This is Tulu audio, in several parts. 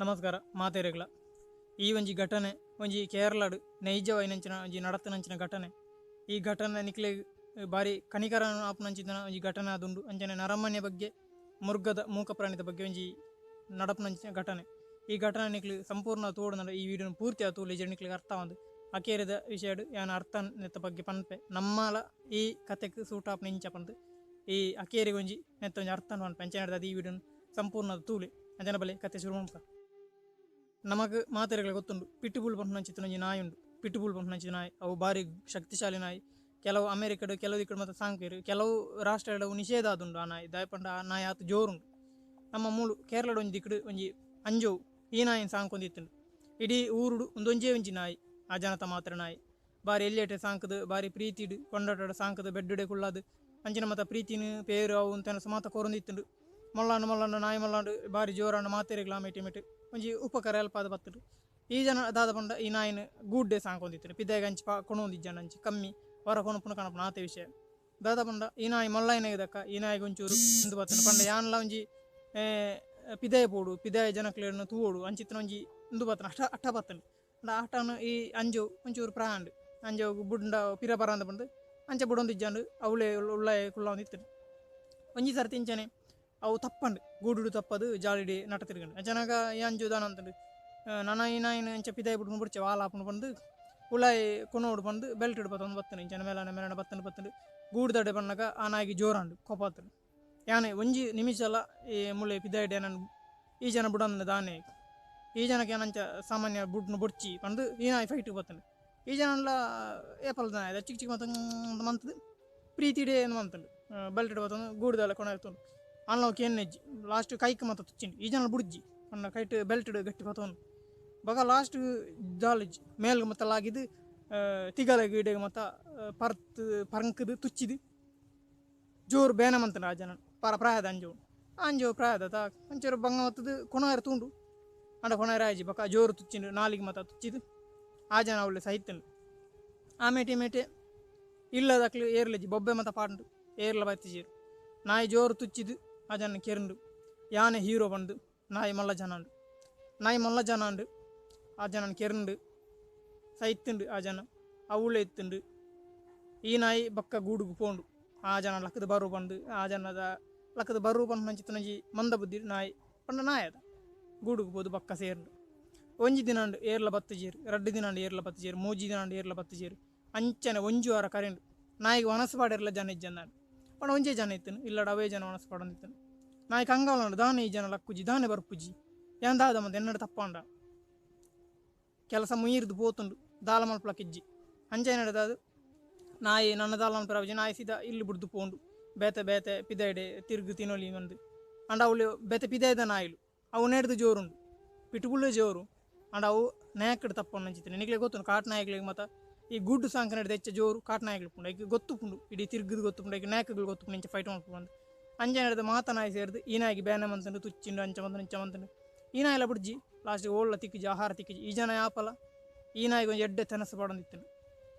ನಮಸ್ಕಾರ ಮಾತೆರೆಗ್ಲ. ಈ ಒಂಜಿ ಘಟನೆ ಒಂಜಿ ಕೇರಳಡ್ ನೈಜವಾಯಿನಂಚಿನ ಒಂಜಿ ನಡತನಂಚಿನ ಘಟನೆ. ಈ ಘಟನೆ ನಿಕ್ಲೆ ಬಾರಿ ಕನಿಕರ ಆಪುನಂಚಿನ ಒಂಜಿ ಘಟನೆ ಆದುಂಡು. ಅಂಚನೆ ನರಮಾನ್ಯ ಬಗ್ಗೆ ಮುರ್ಗದ ಮೂಕ ಪ್ರಾಣಿದ ಬಗ್ಗೆ ಒಂಜಿ ನಡಪುನಂಚಿನ ಘಟನೆ. ಈ ಘಟನೆ ನಿಕ್ಲೆ ಸಂಪೂರ್ಣ ತೋಡುನಂಡ ಈ ವಿಡಿಯೋನ ಪೂರ್ತಿ ಆತು ಲೆಜರ್ ನಿಕ್ಲೆ ಅರ್ಥ ಆವಂದು. ಅಕೇರಿದ ವಿಷಯಡ್ ಯಾನ್ ಅರ್ಥ ನೆತ್ತ ಬಗ್ಗೆ ಪನ್ಪೆ. ನಮ್ಮಲ ಈ ಕತೆಕ್ ಸೂಟ್ ಆಪುನ ಇಂಚ ಪಂದ್ ಈ ಅಕೇರಿಗೆ ಒಂಜಿ ನೆತ್ತ ಒಂಜಿ ಅರ್ಥ ಪನ್ಪೆ. ಅಂಚನೆ ಈ ವಿಡಿಯೋನ ಸಂಪೂರ್ಣ ತೂಲೆ ಅಂಚನೆ ಬಲೆ ಕತೆ ಶುರು ಮನ್ಪ. ನಮಕ್ ಮಾತೆರೆಗ್ಲ ಗೊತ್ತುಂಡು ಪಿಟ್ಟುಬುಲ್ ಪನ್ಪುನಂಚಿತ್ತಿನ ಒಂಜಿ ನಾಯಿ ಉಂಡು. ಪಿಟ್ಟುಬುಲ್ ಪನ್ಪುನಂಚಿನ ನಾಯಿ ಅವು ಬಾರಿ ಶಕ್ತಿಶಾಲಿ ನಾಯಿ. ಕೆಲವು ಅಮೆರಿಕಡ್ ಕೆಲವು ದಿಕ್ಕಡ್ ಮಾತ ಸಾಂಕ್ವೆರ್, ಕೆಲವು ರಾಷ್ಟ್ರಡ್ ಅವು ನಿಷೇಧ ಆದುಂಡು ಆ ನಾಯಿ. ದಾಯೆ ಪಂಡ ಆ ನಾಯಿ ಆತ್ ಜೋರುಂಡು. ನಮ್ಮ ಮೂಲು ಕೇರಳಡ್ ಒಂಜಿ ದಿಕ್ಕಡ್ ಒಂಜಿ ಅಂಜೋವು ಈ ನಾಯಿನ್ ಸಾಂಕೊಂದಿತ್ತುಂಡು. ಇಡೀ ಊರುಡು ಉಂದೊಂಜೇ ಒಂಜಿ ನಾಯಿ, ಆ ಜನತ ಮಾತ್ರ ನಾಯಿ. ಬಾರಿ ಎಲ್ಯೆಟೆ ಸಾಂಕುದು ಬಾರಿ ಪ್ರೀತಿಡ್ ಕೊಂಡಾಟಡ್ ಸಾಂಕುದು ಬೆಡ್ಡುಡೆ ಕುಳ್ಳಾದ್ ಅಂಚಿನ ಮಾತ ಪ್ರೀತಿನ್ ಪೇರು ಅವು ತೆನಸ್ ಮಾತ ಕೊರೊಂದಿತ್ತುಂಡು. ಮೊಲ್ಲಾಂಡು ಮೊಲ್ಲಾಂಡು ನಾಯಿ ಮೊಲ್ಲಾಂಡು ಬಾರಿ ಜೋರಾಂಡು ಮಾತೆರೆಗ್ಲ ಮೇಟಿ ಮೇಟಿ ಒಂಜಿ ಉಪಕಾರ ಎಲ್ಪಾದ್ ಬತ್ತುಂಡು. ಈ ಜನ ದಾದ ಪಂಡ ಈ ನಾಯಿನ್ ಗೂಡ್ಡೆ ಸಾಂಕೊಂದಿತ್ತುಂಡು. ಪಿದಾಯಿಗ್ ಅಂಚಿ ಕೊನೊಂದಿಜ್ಜಂಡ ಅಂಚಿ ಕಮ್ಮಿ ಹೊರ ಕೊನೊಪುನ ಕನಪುನ ಆತೆ ವಿಷಯ. ದಾದ ಪಂಡ ಈ ನಾಯಿ ಮೊಲ್ಲಾಯಿನಾಗ ದಕ್ಕ ಈ ನಾಯಿಗ್ ಒಂಚೂರು ಉಂದು ಬತ್ತುಂಡು. ಪಂಡ ಯಾನ್ಲ ಒಂಜಿ ಪಿದಾಯಿ ಪೋಡು ಪಿದಾಯಿ ಜನಕ್ಲೆನ್ ತೂವೊಡು ಅಂಚಿತ್ತಿನ ಒಂಜಿ ಉಂದು ಬತ್ತುಂಡು. ಅಷ್ಟ ಅಟ್ಟ ಬತ್ತುಂಡು. ಪಂಡ ಆಟನ್ ಈ ಅಂಜು ಒಂಚೂರು ಪ್ರಾಂಡ್ ಅಂಜೋಗು ಬುಡ್ಂಡ ಪಿರ ಬರಂದ ಪಂದ್ ಅಂಚ ಬುಡೊಂದಿಜ್ಜಂಡು ಅವಳೆ ಉಳ್ಳಾಯ ಕುಳ್ಳೊಂದಿತ್ತುಂಡು. ಒಂಜಿ ಸರ್ತಿ ಇಂಚನೆ ಅವು ತಪ್ಪಂಡು ಗೂಡುಡು ತಪ್ಪದು ಜಾಲಿಡಿ ನಟ ತಿರ್ಗಂಡು. ಅಂಚನಾಗ ಈ ಅಂಜು ದಾನ ಅಂತಂಡು ನನ ಈ ನಾಯಿನ್ ಅಂಚ ಪಿದಾಯಿ ಬುಡ್ನು ಬುಡ್ಚೆ ವಾಲ ಆಪುಂಡು ಪಂದ್ ಉಳ್ಳಾಯಿ ಕೊನೊಡು ಪಂದ್ ಬೆಲ್ಟ್ ಬತ್ತೊಂದು ಬತ್ತುಂಡು. ಇಂಚನೆ ಮೇಲನೆ ಮೇಲನೆ ಬತ್ತುಂಡು ಬತ್ತುಂಡು ಗೂಡುದಡೆ ಬನ್ನಗ ಆ ನಾಯಿಗೆ ಜೋರಾಂಡು ಕೋಪಾತುಂಡು. ಯಾನೆ ಒಂಜಿ ನಿಮಿಷಲ ಈ ಮುಳೆ ಪಿದಾಯಿಡೆ ನನ್ ಈ ಜನ ಬುಡಂದ ದಾನೆ ಈ ಜನಕ್ಕೆ ಏನಂಚ ಸಾಮಾನ್ಯ ಬುಡ್ನು ಬೊಡ್ಚಿ ಪಂದ್ ಈ ನಾಯಿ ಫೈಟ್ ಬತ್ತುಂಡು. ಈ ಜನಲ ಏಪಲ್ ನಾಯಿ ಚಿಕ್ಕ ಚಿಕ್ಕ ಮತ್ತ ಮಂತದು ಪ್ರೀತಿಡೇ ಮಂತುಂಡು. ಬೆಲ್ಟ್ ಬತ್ತೊಂದು ಗೂಡುದಲ್ಲ ಕೊನೊತ್ತುಂಡು. ಅಲ್ಲ ಕೆನ್ನೆಜ್ಜಿ ಲಾಸ್ಟ್ ಕೈಕ್ ಮಾತ ತುಚ್ಚಿಂಡು. ಈ ಜನ ಬುಡ್ಜಿ ಪಂಡ ಕೈಟ್ ಬೆಲ್ಟ್ ಗಟ್ಟಿ ಪತೊಂದು ಬೊಕ ಲಾಸ್ಟ್ ಜಾಲಿಜ್ಜಿ ಮೇಲ್ಗ್ ಮತ್ತ ಲಾಗಿದ್ ತಿಗಲ ಗೀಡೆಗ್ ಮತ್ತ ಪರ್ತ್ ಪರಂಕುದು ತುಚ್ಚಿದು ಜೋರು ಬೇನೆ ಮಂತುಂಡು ಆ ಜನ ಪರ ಪ್ರಾಯದ ಅಂಜೋವು ಅಂಜೋವು ಪ್ರಾಯದ ತಾ ಒಂಚೂರು ಬಂಗ ಮತ್ತದು ಕೊನೊಯೆರೆ ತೂಂಡು. ಆಂಡ ಕೊನೊಯೆರೆ ಆಯಿಜಿ. ಬೊಕ ಜೋರು ತುಚ್ಚಿಂಡು ನಾಲಿಗೆ ಮಾತ ತುಚ್ಚಿದು ಆ ಜನ ಅವ್ಲೆ ಸೈತುಂಡು. ಆ ಮೇಟಿ ಮೇಟೆ ಇಲ್ಲದಕ್ಲು ಏರ್ಲೆಜ್ಜಿ ಬೊಬ್ಬೆ ಮಾತ ಪಾಡುಂಡು ಏರ್ಲ ಬತ್ತಿಜೆರ್. ನಾಯಿ ಜೋರು ತುಚ್ಚಿದು ಆ ಜನ ಕೆರುಂಡು. ಯಾನೆ ಹೀರೋ ಪಂದು ನಾಯಿ ಮಲ್ಲ ಜನ ಉಂಡು. ನಾಯಿ ಮಲ್ಲ ಜನ ಉಂಡು. ಆ ಜನನ್ ಕೆರುಂಡು ಸೈತುಂಡು. ಆ ಜನ ಅವ್ಲೆ ಇತ್ತುಂಡು. ಈ ನಾಯಿ ಬೊಕ್ಕ ಗೂಡುಗು ಪೋಂಡು. ಆ ಜನ ಲಕ್ಕದ ಬರು ಪಂದು ಆ ಜನದ ಲಕ್ಕದ ಬರು ಪಂದು ಮಂದ ಬುದ್ಧಿ ನಾಯಿ ಪಂಡ ನಾಯಿ ಅದ ಗೂಡುಗು ಪೋದು ಬೊಕ್ಕ ಸೇರುಂಡು. ಒಂಜಿ ದಿನ ಉಂಡು ಏರ್ಲ ಬತ್ತುಜೆರ್, ರಡ್ಡ್ ದಿನ ಉಂಡು ಏರ್ಲ ಬತ್ತುಜೆರ್, ಮೂಜಿ ದಿನ ಉಂಡು ಏರ್ಲ ಬತ್ತುಜೆರ್. ಅಂಚನೆ ಒಂಜಿ ವಾರ ಕರೆಂಡು. ನಾಯಿಗ್ ವನಸ್ ಪಾಡೆರ್ಲ ಜನ ಇಜ್ಜಂದಾಂಡ್. ಪಂಡ ಒಂಜೇ ಜನ ಇತ್ತುಂಡು ಇಲ್ಲಡ ಅವೇ ಜನ ವನಸ್ ಪಾಡೊಂದಿತ್ತುಂಡು. ನಾಯಿ ಕಂಗಾಲುಂಡು ದಾನೆ ಈ ಜನ ಲಕ್ಕುಜಿ ದಾನೆ ಬರ್ಪುಜಿ ಯಾನ್ ದಾದ ಮಂತ್ ಎನ್ನಡ ತಪ್ಪಾಂಡ ಕೆಲಸ ಮುಯಿರ್ದು ಪೋತುಂಡು ದಾಲ ಮಲ್ಪುಲಕ್ಕಿಜ್ಜಿ. ಅಂಚನೆ ದಾದ ನಾಯಿ ನನ್ನ ದಾಲ ಮಲ್ಪುಜಿ ನಾಯಿ ಸೀದಾ ಇಲ್ಲು ಬುಡ್ದು ಪೋಂಡು. ಬೇತೆ ಬೇತೆ ಪಿದಾಯ್ಡೆ ತಿರುಗು ತಿನೊಲಿ ಮಂದು. ಆಂಡ ಅವ್ಲು ಬೇತೆ ಪಿದಾಯ್ದ ನಾಯಿಲು ಅವು ನೆಡ್ದು ಜೋರುಂಡು. ಪಿಟ್ಬುಲ್ಲೇ ಜೋರು. ಆಂಡ ಅವು ನಾಯಕಡ್ ತಪ್ಪೊಂಡು ನಿಕ್ಲೆ ಗೊತ್ತುಂಡು ಕಾಟ್ ನಾಯಿಗಳಿಗೆ ಮಾತ ಈ ಗುಡ್ಡು ಸಾಂಕ ನೆಡ್ದು ಹೆಚ್ಚ ಜೋರು ಕಾಟ್ ನಾಯಿಗಳು ಪುಂಡು. ಐಕ್ ಗೊತ್ತುಪುಂಡು ಇಡೀ ತಿರುಗುದು ಗೊತ್ತುಪುಂಡು. ಐಕ್ ನಾಯಕಗಳು ಗೊತ್ತುಪುಂಡು ಇಂಚ ಫೈಟ್ ಮಲ್ಪುಂಡು. ಅಂಚನೆ ಹಿಡ್ದು ಮಾತ ನಾಯಿ ಸೇರ್ದು ಈ ನಾಯಿಗೆ ಬೇನೆ ಮಂತುಂಡು ತುಚ್ಚಿಂಡು ಅಂಚ ಮಂತುಂಡು ಇಂಚ ಮಂತುಂಡು. ಈ ನಾಯಿಲ ಬುಡ್ಜಿ ಲಾಸ್ಟ್ ಓಳ್ಳ ತಿಕ್ಕಿಜಿ ಆಹಾರ ತಿಕ್ಕಿಜಿ. ಈ ಜನ ಯಾಪಲ ಈ ನಾಯಿಗೆ ಒಂಜಿ ಎಡ್ಡೆ ತೆನಸು ಪಾಡೊಂದಿತ್ತುಂಡು.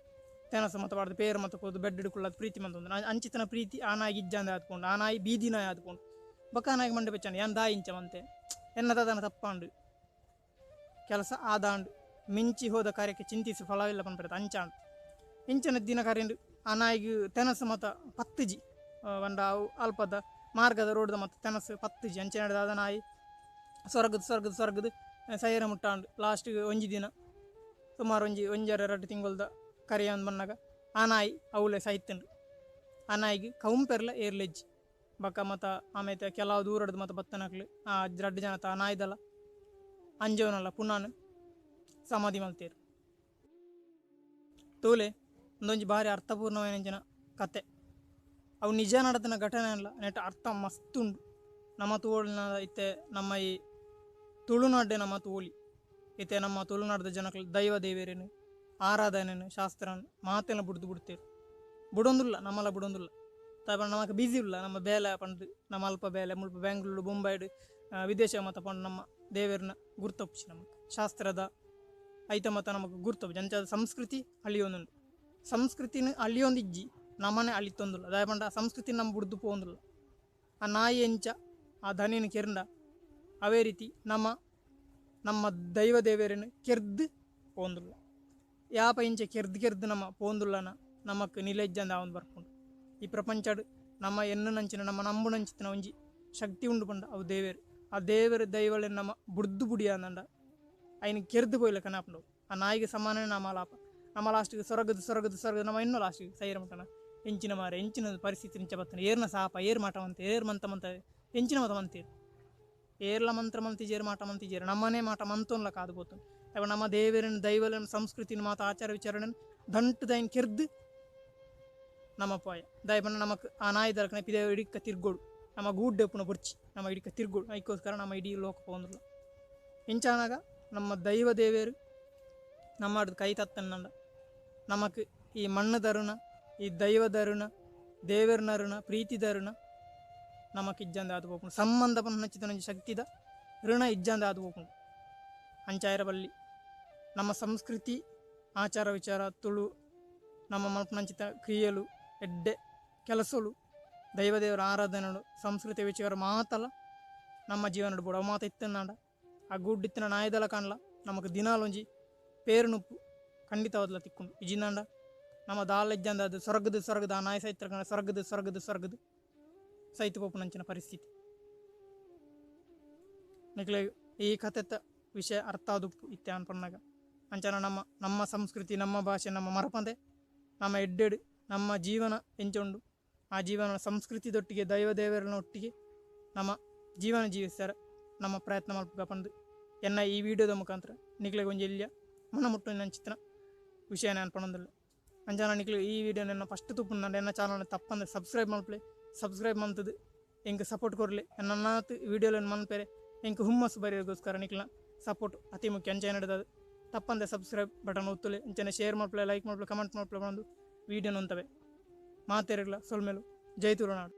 ತೆನಸು ಮಾತ ಪಾಡ್ದು ಪೇರು ಮಾತ ಕೊರ್ದು ಬೆಡ್ ಕುಳ್ಳಾದ್ ಪ್ರೀತಿ ಮಂತೊಂದು. ಅಂಚಿತನ ಪ್ರೀತಿ ಆ ನಾಯಿಗೆ ಇಜ್ಜಂದೆ ಆತ್ಪುಂಡು. ಆ ನಾಯಿ ಬೀದಿ ನಾಯಿ ಆತ್ಪುಂಡು. ಬೊಕ್ಕ ಆ ನಾಯಿಗೆ ಮಂಡೆ ಬೆಚ್ಚಾಂಡು ಯಾನ್ ದಾಯಿ ಇಂಚ ಮಂತೆ ಎನ್ನ ದಾದನ ತಪ್ಪಾಂಡು ಕೆಲಸ ಆದಾಂಡು ಮಿಂಚಿ ಹೋದ ಕಾರ್ಯಕ್ಕೆ ಚಿಂತಿಸಿ ಫಲವಿಲ್ಲ ಪನ್ಪೆರ್ ಅಂಚಾಂಡು. ಇಂಚನ ದಿನ ಕರೆಂಡು ಆ ನಾಯಿಗೆ ತೆನಸು ಮಾತ ಪತ್ತುಜಿ ಪಂಡ ಅವು ಅಲ್ಪದ ಮಾರ್ಗದ ರೋಡ್ದ ಮಾತ ತೆನಸು ಪತ್ತುಜಿ. ಅಂಚನೆ ದಾದ ನಾಯಿ ಸೊರಗದು ಸೊರಗದು ಸೊರಗದು ಸೈರ ಮುಟ್ಟಾಂಡು. ಲಾಸ್ಟ್ ಒಂಜಿ ದಿನ ಸುಮಾರು ಒಂಜಿ ಒಂಜರೆ ರಡ್ಡು ತಿಂಗೊಲ್ದ ಕರಿಯೊಂದು ಬನ್ನಗ ಆ ನಾಯಿ ಅವ್ಲೆ ಸೈತುಂಡು. ಆ ನಾಯಿಗೆ ಕೌಂಪೆರ್ಲ ಏರ್ಲೆಜ್ಜಿ. ಬೊಕ್ಕ ಮಾತ ಆಮೇತೆ ಕೆಲವು ದೂರಡ್ದು ಮಾತ ಬತ್ತನಕ್ಲು ಆ ರಡ್ಡು ಜನತ ಆ ನಾಯಿದಲ ಅಂಜೋನಲ್ಲ ಪುನಾನ್ ಸಮಾಧಿ ಮಲ್ತೇರು. ತೂಲೆ ಉಂದೊಂಜಿ ಬಾರಿ ಅರ್ಥಪೂರ್ಣವಾಯಿನಂಚಿನ ಕತೆ. ಅವು ನಿಜ ನಡತಿನ ಘಟನೆ ಅಲ್ಲ ನೆಟ್ ಅರ್ಥ ಮಸ್ತ್ ಉಂಡು. ನಮ್ಮ ತೋಳಿನ ಇತ್ತೆ ನಮ್ಮ ಈ ತುಳುನಾಡ್ಡೆ ನಮ್ಮ ತೋಳಿ ಇತ್ತೆ ನಮ್ಮ ತುಳುನಾಡ್ದ ಜನಕ್ಲು ದೈವ ದೇವೆರೇನು ಆರಾಧನೆನು ಶಾಸ್ತ್ರನ್ ಮಾತೆಲ್ಲ ಬುಡ್ದು ಬುಡ್ತೇರು. ಬುಡೊಂದುಲ್ಲ ನಮ್ಮಲ ಬುಡೊಂದುಲ್ಲ. ದಾಯೆ ನಮಕ್ ಬಿಸಿ ಉಲ್ಲ ನಮ್ಮ ಬೇಲೆ ಪಂಡ್ದು ನಮ್ಮ ಅಲ್ಪ ಬೇಲೆ ಮುಲ್ಪ ಬೆಂಗಳೂರು ಬೊಂಬಾಯ್ಡ್ ವಿದೇಶ ಮತ ಪಂಡ್ ನಮ್ಮ ದೇವೆರ್ನ ಗುರ್ತೊಪ್ಪುಜಿ ನಮಕ್ ಶಾಸ್ತ್ರದ ಐತ ಮತ ನಮಕ್ ಗುರ್ತೊಪ್ಪುಜಿ. ಅಂಚಾದ್ ಸಂಸ್ಕೃತಿ ಅಳಿಯೊಂದುಂಡು. ಸಂಸ್ಕೃತಿನ ಅಳಿಯೊಂದಿಜ್ಜಿ ನಮನೆ ಅಳಿತೊಂದುಲ್ಲ. ದಾಯೆ ಪಂಡ ಸಂಸ್ಕೃತಿ ನಮ ಬುಡ್ದು ಪೋವೊಂದುಲ್ಲ. ಆ ನಾಯಿ ಎಂಚ ಆ ದನಿನ್ ಕೆರ್ಂಡ ಅವೇ ರೀತಿ ನಮ್ಮ ನಮ್ಮ ದೈವ ದೇವರನ್ನು ಕೆರ್ದು ಪೋಂದುಲ್ಲ. ಯಾಪ ಇಂಚೆ ಕೆರ್ದು ಕೆರ್ದು ನಮ್ಮ ಪೋಂದುಲ್ಲನ ನಮಕ್ ನಿಲೆಜ್ಜಂದ ಅವನು ಬರ್ಪುಂಡು. ಈ ಪ್ರಪಂಚಡ್ ನಮ್ಮ ಎಣ್ಣನಂಚಿನ ನಮ್ಮ ನಂಬುನಂಚಿನ ಒಂಜಿ ಶಕ್ತಿ ಉಂಡು ಪಂಡ ಅವು ದೇವೇರು. ಆ ದೇವರು ದೈವಳೆನ್ ನಮ್ಮ ಬುಡ್ದು ಬುಡಿಯಾಂದಂಡ ಐನ್ ಕೆರ್ದು ಪೋಯ್ಲ ಕನಾಪುಂಡು. ಆ ನಾಯಿಗೆ ಸಮಾನನೇ ನಮ್ಮ ಲಾಪ. ನಮ್ಮ ಲಾಸ್ಟಿಗೆ ಸೊರಗದು ಸೊರಗದು ಸೊರಗದು ನಮ್ಮ ಇನ್ನೂ ಲಾಸ್ಟಿಗೆ ಸೈರ ಮುಟ್ಟನ ಎಂಚಿನ ಮಾರೆ ಎಂಚಿನ ಪರಿಸ್ಥಿತಿ ಇಂಚ ಬತ್ತನ ಏರ್ನ ಸಾಪ ಏರ್ ಮಾಟ ಮಂತೆ ಏರ್ ಮಂತ ಮಂತ ಎಂಚಿನ ಮತ ಮಂತೇರು ಏರ್ಲ ಮಂತ್ರ ಮಂತಿಜೇರು ಮಾಟ ಮಂತಿಜೇರು ನಮ್ಮನೇ ಮಾಟ ಮಂತೋನ್ಲ ಕಾದು ಪೋತುಂಡು. ಅವ ನಮ್ಮ ದೇವರನ್ನು ದೈವಲನ್ನು ಸಂಸ್ಕೃತಿನ ಮಾತ ಆಚಾರ ವಿಚಾರಣೆ ದಂಟು ದೈನ್ ಕೆರ್ದು ನಮ್ಮ ಪಾಯ ದಯಪಣ್ಣ ನಮಕ್ ಆ ನಾಯಿ ದರಕನೆ ಪಿದೆ ಇಡಿಕ್ಕ ತಿರ್ಗೋಡು ನಮ್ಮ ಗೂಡ್ಡೆಪ್ಪುನ ಬೊರ್ಚಿ ನಮ್ಮ ಇಡಿಕ್ಕ ತಿರ್ಗೋಡು ಐಕ್ಕೋಸ್ಕರ ನಮ್ಮ ಇಡೀ ಲೋಕ ಪೋಂದುಲ್ಲ. ಇಂಚಾನಾಗ ನಮ್ಮ ದೈವ ದೇವೇರು ನಮ್ಮ ಕೈ ತತ್ತನ್ನಂಡ ನಮಕ್ ಈ ಮಣ್ಣು ದರುಣ ಈ ದೈವ ದರುಣ ದೇವರನ ಋಣ ಪ್ರೀತಿ ದರುಣ ನಮಕ್ ಇಜ್ಜಂದ ಆದು ಪೋಪುಂಡು. ಸಂಬಂಧ ಪನ್ನ ಶಕ್ತಿದ ಋಣ ಇಜ್ಜಂದ ಆದು ಪೋಪುಂಡು. ಅಂಚಾಯರ ಬಲ್ಲಿ ನಮ್ಮ ಸಂಸ್ಕೃತಿ ಆಚಾರ ವಿಚಾರ ತುಳು ನಮ್ಮ ಮಲ್ಪನಂಚಿತ ಕ್ರಿಯೆಲು ಎಡ್ಡೆ ಕೆಲಸಲು ದೈವದೇವರ ಆರಾಧನೆಗಳು ಸಂಸ್ಕೃತಿ ವಿಚಾರ ಮಾತಲ್ಲ ನಮ್ಮ ಜೀವನ ಬೋಡು. ಅವು ಮಾತ ಇತ್ತನಾಂಡ ಆ ಗುಡ್ಡಿತ್ತಿನ ನಾಯ್ದಲ ಕಾಣಲ ನಮಕ್ ದಿನಾಲೊಂಜಿ ಪೇರು ನುಪ್ಪು ಖಂಡಿತವಾದಲ ತಿಕ್ಕೊಂಡು. ಇಜಿನಾಂಡ ನಮ್ಮ ದಾಲ ಇಜ್ಜಂದ ಅದು ಸೊರಗದು ಸೊರಗದು ಆ ನಾಯಿ ಸೈತ್ರ ಕಣ ಸೊರಗದು ಸೊರಗದು ಸೊರಗದು ಸೈತು ಪೋಪುನಂಚಿನ ಪರಿಸ್ಥಿತಿ. ನಿಕ್ಲೆ ಈ ಕಥೆತ ವಿಷಯ ಅರ್ಥ ಆದುಪ್ಪು ಇತ್ತೆ ಅನ್ಪನ್ನಾಗ ಅಂಚನ ನಮ್ಮ ನಮ್ಮ ಸಂಸ್ಕೃತಿ ನಮ್ಮ ಭಾಷೆ ನಮ್ಮ ಮರಪಂದೆ ನಮ್ಮ ಎಡ್ಡೆಡು ನಮ್ಮ ಜೀವನ ಎಂಚುಂಡು ಆ ಜೀವನ ಸಂಸ್ಕೃತಿದೊಟ್ಟಿಗೆ ದೈವ ದೇವರನ್ನ ಒಟ್ಟಿಗೆ ನಮ್ಮ ಜೀವನ ಜೀವಿಸ್ತಾರೆ ನಮ್ಮ ಪ್ರಯತ್ನ ಮಲ್ಪುಗ ಪಂದು ಎನ್ನ ಈ ವಿಡಿಯೋದ ಮುಖಾಂತರ ನಿಕ್ಲೆಗ್ ಒಂಜಿ ಎಲ್ಯ ಮನ ಮುಟ್ಟು ಚಿತ್ರ ವಿಷಯನ ಅನ್ಪಣೊಂದುಲ್ಲೆ. ಅಂಚನ ನಿಕ್ಲೆ ಈ ವಿಡಿಯೋ ಎನ್ನ ಫಸ್ಟ್ ತುಪ್ಪುಂಡ ಎನ್ನ ಚಾನಲ್ ತಪ್ಪಂದೆ ಸಬ್ಸ್ಕ್ರೈಬ್ ಮಲ್ಪಲೆ ಸಬ್ಸ್ಕ್ರೈಬ್ ಮಂತದು ಎಂಕ್ ಸಪೋರ್ಟ್ ಕೊರ್ಲೆ ಎನ್ನನಾತ್ ವಿಡಿಯೋలను ಮನ್ಪೆರೆ ಎಂಕ್ ಹುಮ್ಮಸ್ಸು ಬರೆಯೋಗೋಸ್ಕರ ನಿಕ್ಲ ಸಪೋರ್ಟ್ ಅತಿ ಮುಖ್ಯ. ಅಂಚ ನಡೆದದು ತಪ್ಪಂದೆ ಸಬ್ಸ್ಕ್ರೈಬ್ ಬಟನ್ ಒತ್ತುಲೆ ಅಂಚನೆ ಶೇರ್ ಮಲ್ಪಲೆ ಲೈಕ್ ಮಲ್ಪಲೆ ಕಮೆಂಟ್ ಮಲ್ಪಲೆ ಬಂದು ವಿಡಿಯೋ ಅಂತವೆ ಮಾತೇರಗ್ಲ ಸೊಲ್ಮೆಲು. ಜೈ ತುಳುನಾಡು.